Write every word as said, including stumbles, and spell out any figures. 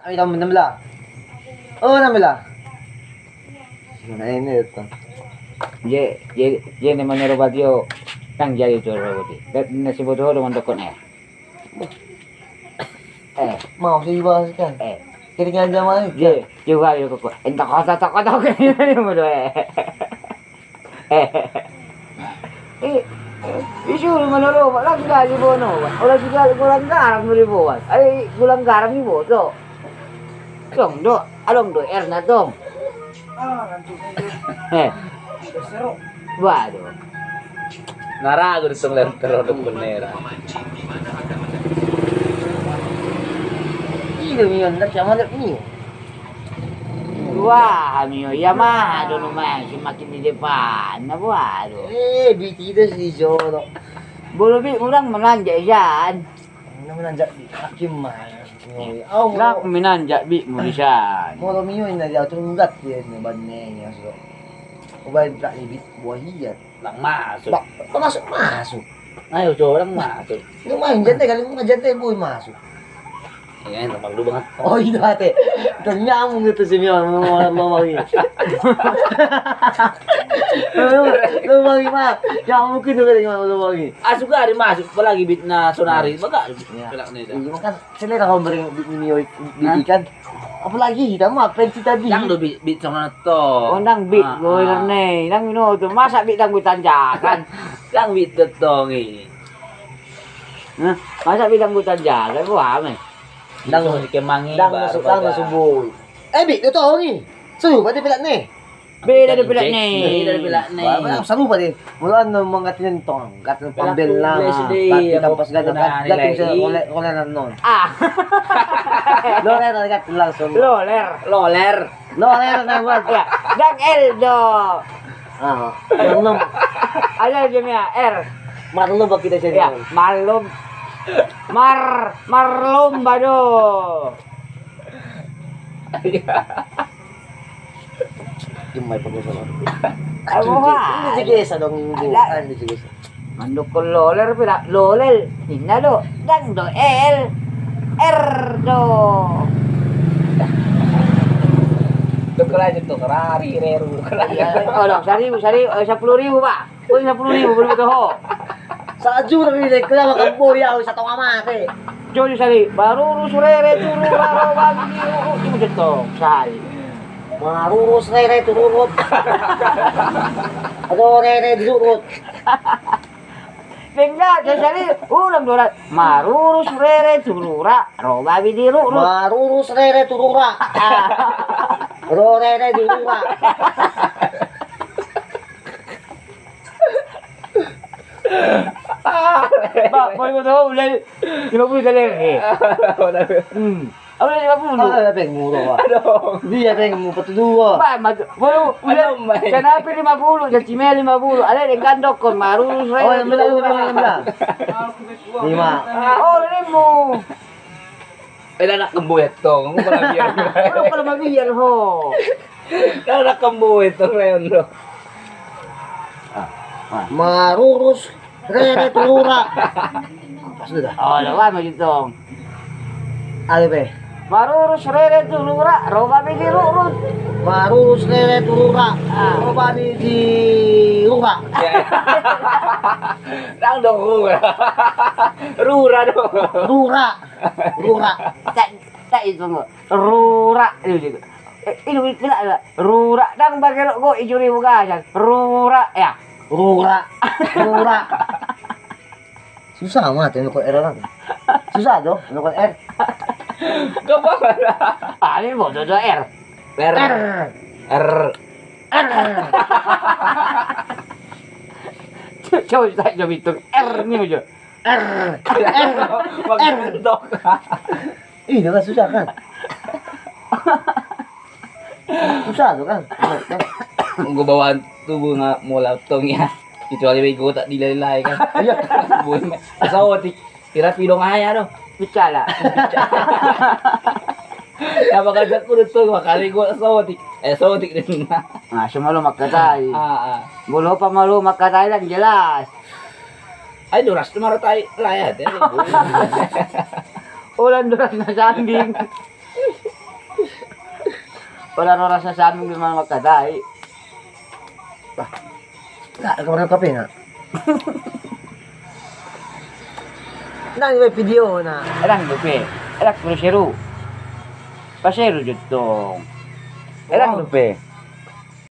Ai, tambah enam belas. Oh, enam belas. Nah, ini itu. Je, je, je, ne mana robati o. Tang jadi tu robati. Dat na si boto do mandokon eh. Eh, mau si bahas kan? Eh. Kiri kan jama ni. Je, je, gua yo kok. Entah kata, kata, kata, kata, kata, kata, Eh, eh, isi ulu manoro, lang gali bono. Ora si gali gulang garam ni boas. Ai gulang garam ni boto. Tong do, adong do erna tong. Eh. Waduh. Naragu do tong ler terlalu bener. Iya, mian dah sama dah ni. Wah, ami o ia ma do numaen semakin di depan na buah do. Eh, bit ida si jolo. Bolo bit urang menanjak isan. Menanjak di hakim ma. Au lang menanjak bit mu isan. Molo mio ina dia tunggat dia ina banne ya so. Ubain tak ibit buah hiat. Lang masuk. Ba, ba masuk, masuk. Ayo coba lang masuk. Lu main jante kali, main jante boy masuk. Iya, yang tempat lu banget. Oh, iya, ate. Ternyamung itu si Mion, mau mau mau mau. Lu mau gimana? Ya mungkin juga dengan lu mau. Ah, suka hari masuk, apalagi bitna sonari, baga. Iya. Pelak nih dah. Iya, kan selera kau beri bit ini ikan. Apalagi kita mah pensi tadi. Dang do bit, bit sama to. Oh, dang bit, ah, boiler ah. Nih. Dang mino tu. Masa bit dang bit tanjakan. Dang bit tetong i. Nah, masa bit dang bit tanjakan, wah, men. Dang so dikemangi, dang baru masuk, dang baga. Masuk boy. Eh, bit tetong i. Suruh berarti pelak nih. Beda do pelak ni. Beda do pelak ni. Wah, sarupa deh. Molo anu manggatin tong, gatin pambel lah. Gatin kampas gatin, gatin oleh, oleh nanon. Ah. Loler gatin langsung. Loler. Loler. Loler na buat. Ya, dang L do. Ah, malum. Ada aja ya, R. Malum bagi kita jadi. Ya, malum. Mar, marlum bado. Iya. Imai pakai salah. Aduh, ini jegesa dong, ini jegesa. Mandok loler pira lolel. Inna do, dang do L. R do. Tuker aja tuker hari reru. Iya, oh, dong, seribu, seribu, eh, sepuluh ribu, Pak. Woi, sepuluh ribu, belum tahu. Sajur ni dek kena makan boy au satu amat eh. Joni sali, marurus rere turura roba bidi rurut. Ini betul, sali. Marurus rere tururut. Aduh, rere di rurut. Pengga, jadi sali, ulang dorat. Marurus rere turura roba bidi rurut. Marurus rere turura. Ro rere di rura. Ba, boy mo to, ulai lima puluh kali lagi. Hmm. Au ulai lima puluh. Ah, ada peng muro, Pak. Aduh. Dia peng mu patu dua. Ba, ma, boy, ulai. Aduh, mai. Kenapa lima puluh? Jadi me lima puluh. Ada dengan dokon marurus. Oh, yang benar, yang benar, yang benar. Lima. Oh, lima. Eh, anak kemboy tong, kalau biar. Kalau, kalau mau biar ho. Anak kemboy tong, Leon do. Ah, ah. Marurus rere turura. Pas sudah. Oh, ada apa gitu tong? Ada be. Marurus rere turura, roba bidi rurut. Marurus rere turura, ah, roba bidi rura. Ya, ya. Dang dong rura. Rura dong. Rura. Rura. Tak, tak itu nggak. Rura itu gitu. Eh, ini pula ada. Rura dang bagelok go ijuri bugasan. Rura ya. Rura. Rura. Susah amat ya nukut R orang. Susah dong nukut R. Gampang. Ah, ini mau jojo R. R. R. R. R. Coba saya jam itu R nih aja. R. R. Makin R. Ih, itu kan susah kan? Susah tuh kan? Gue bawaan tubuh nggak mau latong ya. Kecuali bego tak dilai-lai kan. Iya. Gue saotik. Kira pidong aja dong. Bicara. Apa kajak kudu tuh makali gue saotik. Eh, saotik deh. Nah, semua lo makatai. Ah, ah. Bolo apa malu makatai dan jelas. Ai doras tu maratai layat ya. Ulan doras na sanding. Pola ro rasa sandung di mana makatai. Bah. Enggak, kamar H P na. Nang di video na. Erang dope. Erang pro seru. Paseru jottong. Erang dope.